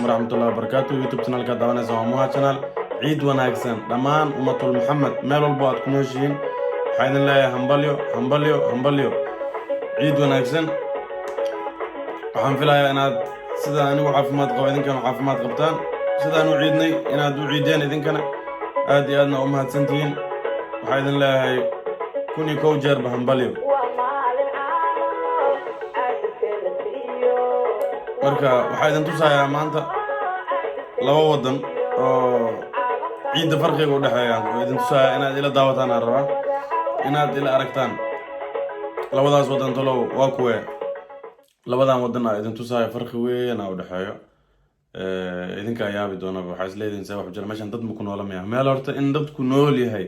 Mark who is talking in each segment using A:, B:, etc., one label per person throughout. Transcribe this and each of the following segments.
A: Waraxmatullahi wabarakaatu. YouTube channelka daawanaysa waa Muha Channel. Ciid wanaagsan dhammaan ummatul Muxamed, meel walbo aad ku nooshihiin. Waxaa idin leeyahay hambalyo, hambalyo, hambalyo, ciid wanaagsan. Waxaan filayaa inaad sida anigu caafimaad qabo idinkana caafimaad qabtaan, sidaan u ciidnay inaad u ciideen idinkana. Aad iyo aadna u mahadsantihiin. Waxaa idin leeyahay 1001 jeerba hambalyo. Marka waxaa idin tusayaa maanta laba wadan oo ciidda farqiga u dhexeeya oo idin tusayaa. Inaad ila daawataan aan rabaa, inaad ila aragtaan labadaas wadan. Talow waa kuwee labadan wadan aa idin tusaayo? Farqi weyn aa u dhexeeyo. Idinkaa yaabi doonaba. Waxaa isleedihin, see wax jira meeshan? Dad ma ku noola miya? Meel horta in dadku nool yahay,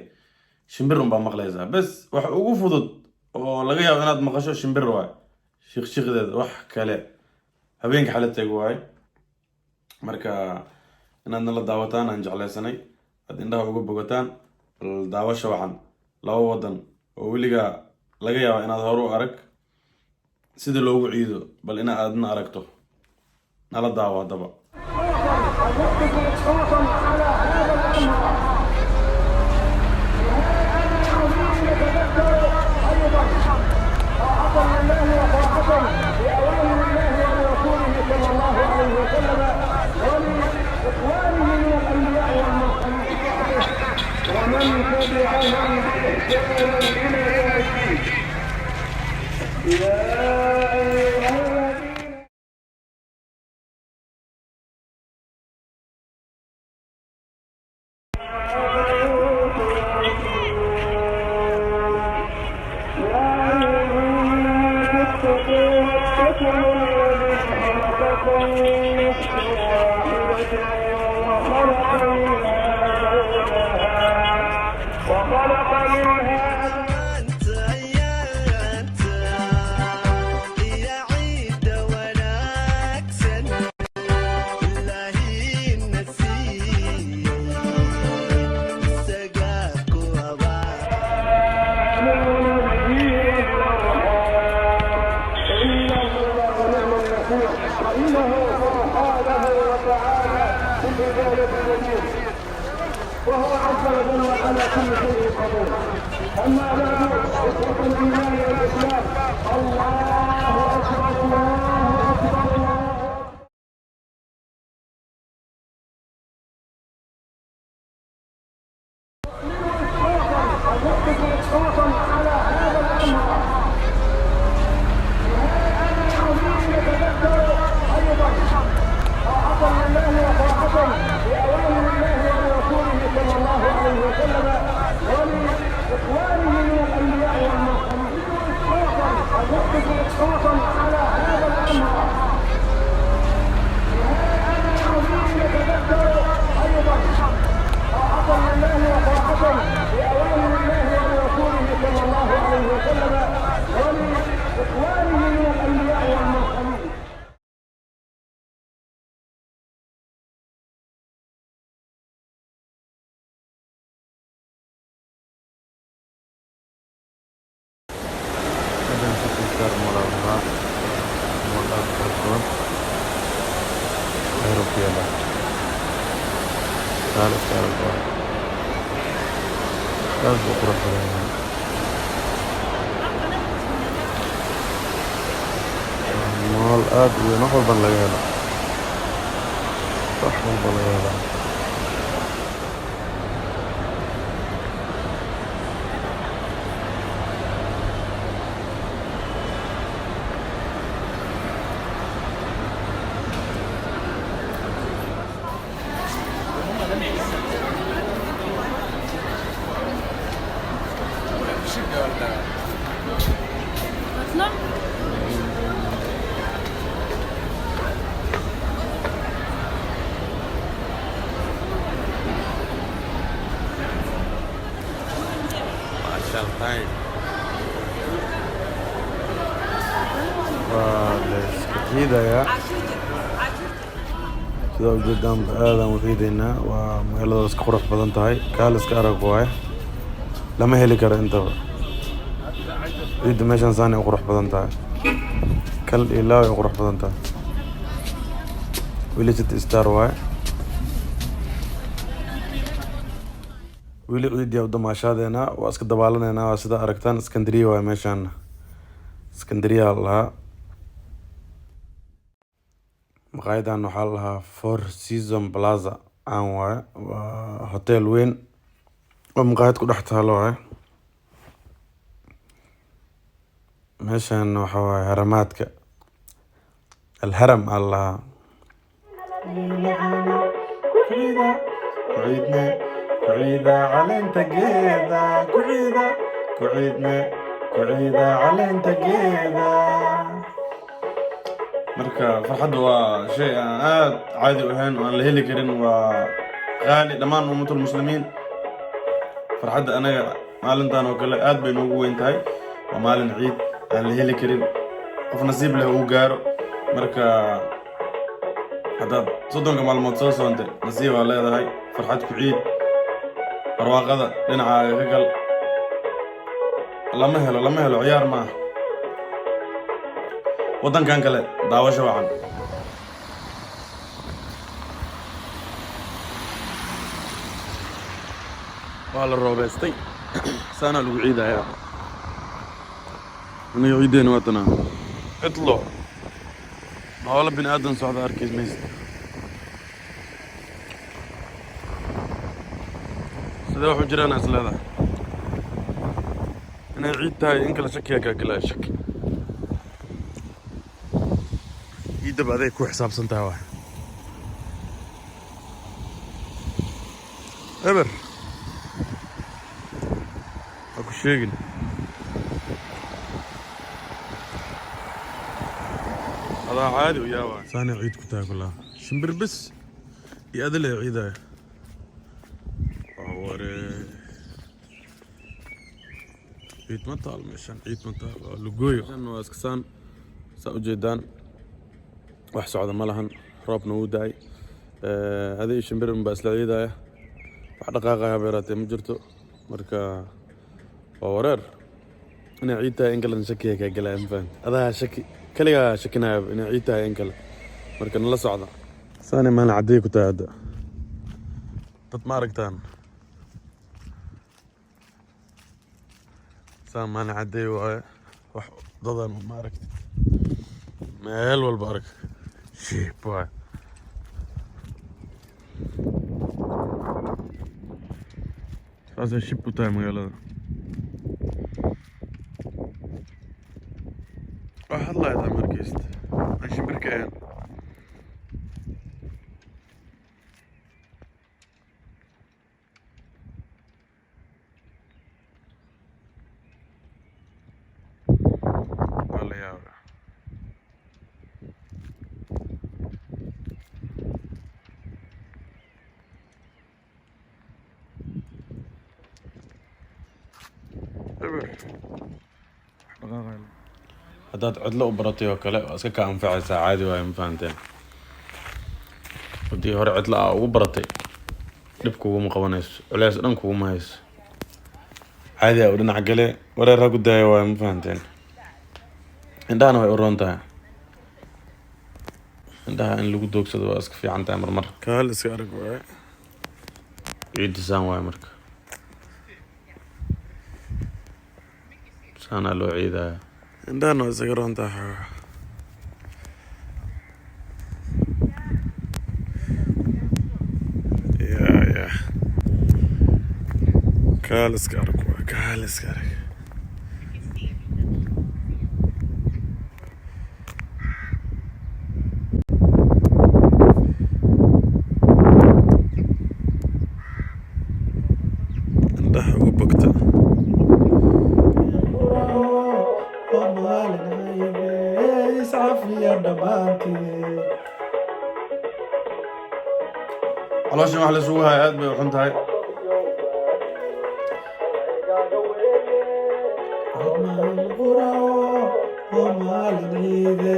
A: shimbir unbaa maqlaysaa bes. Wax ugu fudud oo laga yaabo inaad maqasho shimbir waay, shiqshiqdeeda. Wax kale habeenka xala teg waay. Marka inaad nala daawataan aan jeclaysanay, aad indhaha uga bogataan. Bal daawasha wacan laba wadan oo weligaa laga yaabo inaad hore u arag sida loogu ciido, bal ina aadna aragto. Nala daawo haddaba.
B: على هذا الامر العظيم نتذكر ايضا طاعه لله وطاعه لاوامر الله ولرسوله صلى الله عليه وسلم ولاخوانه من الانبياء والمرسلين ومن تبعهم باحسان الى يوم الدين. يا ايها الذين يا أيها الناس اتقوا ربكم الذي خلقكم من نفس واحدة وخلق منها
C: أنت يا أنت يا عيد wanaagsan, Ilaahay na siiyey, isagaa ku abaal.
B: آمنوا به والأرحام إن الله ونعم النصير، فإنه سبحانه وتعالى بالإجابة جدير، وهو عز وجل على كل شيء قدير. أما بعد، إخوة الإيمان والإسلام، الله أكبر، الله أكبر، الله إشراقا على هذا الأمر العظيم نتذكر أيضا طاعة لله وطاعة لأوامر الله ولرسوله صلى الله عليه وسلم ولإخوانه من الأنبياء والمرسلين. إشراقا على هذا الأمر العظيم نتذكر أيضا طاعة لله وطاعة لأوامر الله ولرسوله صلى الله عليه وسلم ولإخوانه من الأنبياء والمرسلين.
A: Meeshan City Star Mall aa la dhahaa, mall aad u qurux badan, Nairobi ku yaala. Kaal iska arag waaye, aad buu u qurux badan yahay. Waa mall aad u weyn, wax walbana laga helo, wax walba laga helaa.
D: اطلع.
A: Baashaal time, waa la iska ciidayaa. Sidaa ujeedaan aadaan u ciidaynaa. Waa magaalada iska qurux badan tahay, kaal iska arag waaye, lama heli karo intaba. Ciidda meeshan saanay u qurux badan tahay, kal iyo laaw ay u qurux badan tahay. Weli City Star waaye. Weli ciidiyaa u damaashaadeena, waa iska dabaalaneynaa. Waa sida aragtaan, Iskandariya waaye meeshaan, Iskandariya la lahaa. Maqaayadan waxaa la lahaa Four Season Plaza, caan waaye. Waa hotel weyn oo maqaayad ku dhex taalo waaye. Meeshaan waxaa waaye haramaadka, Alharam aa la lahaa. Kuciidne, kuciida caleenta geeda, kuciida, kuciidne, kuciida caleenta geeda. Marka farxadda waa shay aan aad caadi u ahayn oo aan la heli karin, waa qaali. Dhammaan ummatul muslimiin, farxadda anaga maalintan oo kale aad bay noogu weyn tahay. Waa maalin ciid aan la heli karin, qof nasiib leh uu gaaro. Marka haddaad 30-ka maalmood soo soontay, nasiibaa leedahay. Farxad ku ciid, barwaaqada dhinacaaga ka gal. Lama helo, lama helo, ciyaar maaha. Waddankan kale daawasho wacan. Waa la roobeystay, saanaa lagu ciidayaa. Aniga ciideena waa tanaa. Cidlo, noolo bini aadan socda arkays maysid. Sidee waxu jiraan is leedahay? Inay ciid tahay in kale shakiyaa kaa gelaya, shaki. Ciiddaba aday ku xisaabsan tahay. Waay eber, ha ku sheegin. Adaa caadi u yaaba. Saanay ciid ku tahay kulaa, shimbir bes iyo adile ciidaya. Waa waree, ciid ma taal meeshan, ciid ma taal, waa lugooyo. Meeshan waa iska saan saa ujeedaan, wax socda ma lahan. Roobna wuu da-ay. Adi iyo shimbir baa isla ciidaya, wax dhaqaaqaya haba yaraatee ma jirto. Marka waa wareer. Inay ciid tahay in kalena shakiya kaa gelaya, ma fahamti? Adaa shaki kaligaa shakinaya inay ciid tahay in kale. Marka nala socda. Saanay maalin cadday ku tahay hadda. Dad ma aragtaan? Saan maalin cadday waaye, wax dadan ma aragtid. Meel walba arag, shiib waaye. Saasay shib u tahay magaalada. Wax hadlaya taa markayst aan shimbirka ahayn. Waa la yaabaa. Eber, haddaad cidlo u baratay oo kale, waa iska kaa anfacaysaa, caadi waaye, ma fahanteen? Haddii hore cidlo aa ugu baratay, dhib kuguma qabanayso, culeys dhan kuguma hayso, caadi aa u dhinac gale. Wareer ha ku daaya waaye, ma fahanteen? Indhahana way u roon tahay. Indhaha in lagu doogsado waa iska fiican tahay marmar. Kaal iska arag waaye, ciidda saan waaye. Marka saanaa loo ciidaya, indhahana waa isaga roon tahay xoogaa. Ya kaal iska arag waaye, kaal iska arag. Indhaha uga bogta.
D: Waa maalin ciide, iscafiya dhammaantiin.
A: Calooshan wax la isugu haya aad bay u xun tahay.
D: Maalin quraco, waa maalin ciide,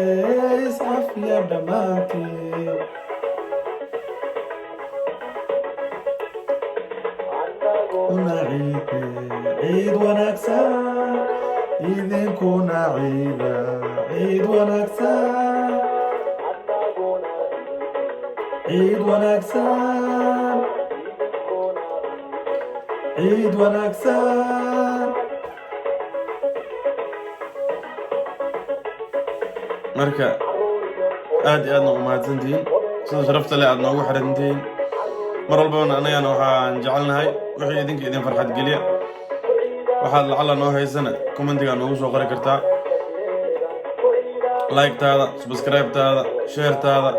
D: iscafiya dhammaantiin. Una ciide, ciid wanaagsan idinkuna ciida, ciid wanaagsan. Ciid wanaagsan, ciid wanaagsan.
A: Marka aad iyo aadna u mahadsantihiin sida sharafta leh aad noogu xirantihiin. Mar walbana annagana waxaan jecelnahay wixii idinka idin farxad geliya. Waxaad lacala noo haysana commentigaa noogu soo qori kartaa. Like-taada, subscribe-taada, share-taada,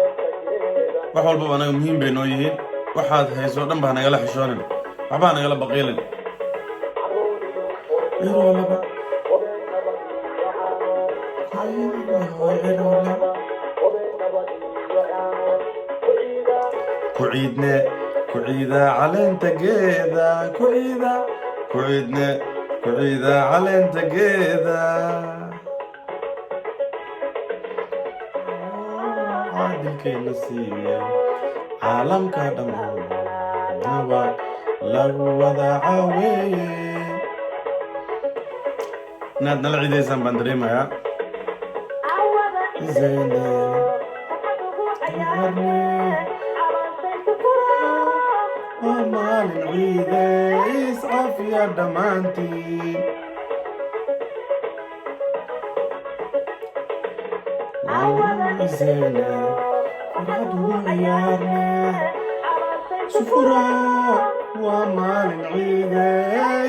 A: wax walbaba anaga muhiim bay noo yihiin. Waxaad hayso dhan ba nagala xishoonin, waxba ha nagala baqiilin.
D: Ciroolaba, ciroola.
A: Ku ciidne, ku ciida caleenta geeda, ku ciida, ku ciidne, ku ciida caleenta geeda. Caadilkeena siiye caalamka dhammaanaba lagu wada caaweeye. Inaad nala ciidaysaan baan dareemayaa. Zeyne, waa maalin ciide, iscafiya dhammaantiin. Zeyne, farxad ugu ciyaarne sufura. Waa maalin ciide,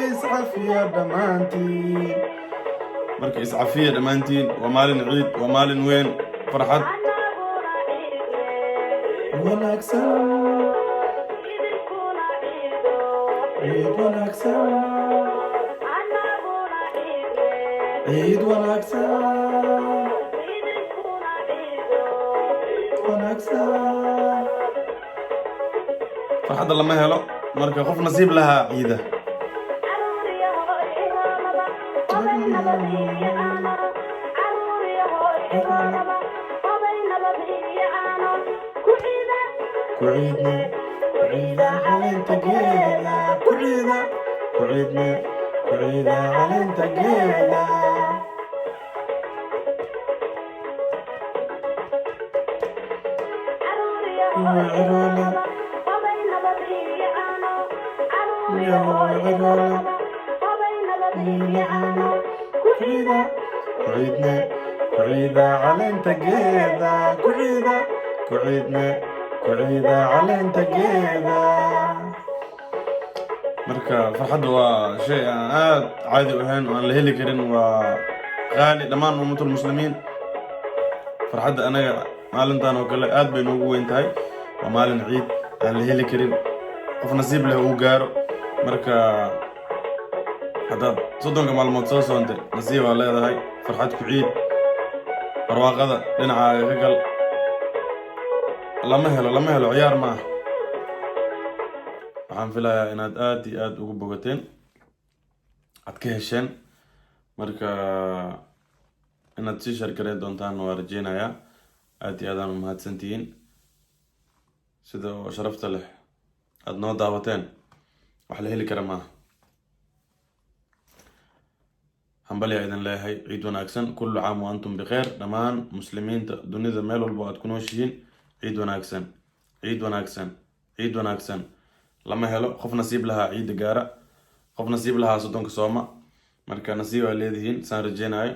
A: iscafiya dhammaantiin. Marka iscafiya dhammaantiin, waa maalin ciid, waa maalin weyn, farxad
D: Wanaagsan, ciid wanaagsan, ciid wanaagsan, wanaagsan.
A: Farxadda lama helo, marka qof nasiib lahaa ciida. Ku ciidne, ku ciida caleenta geeda, ku ciida, ku ciidne, ku ciida caleenta geeda. Ciroola, ciroola, ku ciida, ku ciidne, ku ciida caleenta geeda, ku ciida, ku ciidne, ku ciida caleenta geeda. Marka farxadda waa shay aan aad caadi u ahayn oo aan la heli karin, waa qaali. Dhammaan ummatul muslimiin, farxadda anaga maalintan oo kale aad bay noogu weyn tahay. Waa maalin ciid aan la heli karin, qof nasiib leh uu gaaro. Marka haddaad 30-ka maalmood soo soontay, nasiibaa leedahay. Farxad ku ciid, barwaaqada dhinacaaga ka gal. Lama helo, lama helo, ciyaar maaha. Waxaan filayaa inaad aad iyo aad ugu bogateen, aad ka hesheen. Marka inaad sii share gareyn doontaan waa rajeynayaa. Aad iyo aadaan umahadsantihiin sida oo sharafta leh aada noo daawateen. Wax la heli kara maaha. Hambalyaa idin leeyahay, ciid wanaagsan. كل عام وأنتم بخير. Dhammaan muslimiinta dunida meel walba aad ku nooshihiin, ciid wanaagsan, ciid wanaagsan, ciid wanaagsan. Lama helo, qof nasiib lahaa ciidda gaara, qof nasiib lahaa 30-ka sooma. Marka nasiib aa leedihiin saan rajeynayo.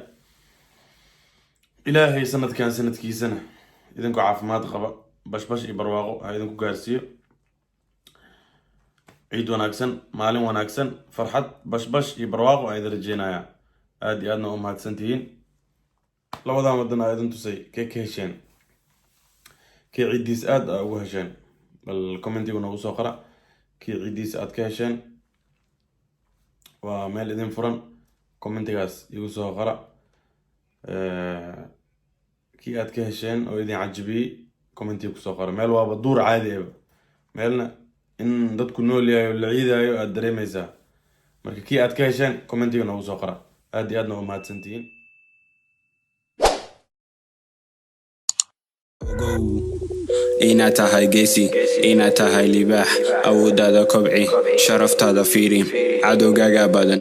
A: Ilaahay sanadkan sanadkiisana idinkoo caafimaad qaba, bashbash iyo barwaaqo ha idinku gaarsiiyo. Ciid wanaagsan, maalin wanaagsan, farxad, bashbash iyo barwaaqo aa idin rajeynayaa. Aad iyo aadna u mahadsantihiin. Labadan wadan aa idin tusay, kee ka hesheen? Kee ciiddiis aad aa ugu hesheen? Bal commentiga noogu soo qora kii ciiddiisa aad ka hesheen. Waa meel idin furan, commentigaas igu soo qora kii aad ka hesheen oo idin cajibiyey. Commentiga kusoo qora. Meel waaba duur caadi eba, meelna in dadku nool yahay oo la ciidayo aad dareemeysaa. Marka kii aad ka hesheen commentiga noogu soo qora. Aad iyo aadna u mahadsantihiin.
E: Ogow inaad tahay geesi, inaad tahay libaax. Awooddaada kobci, sharaftaada fiiri, cadowgaaga badan.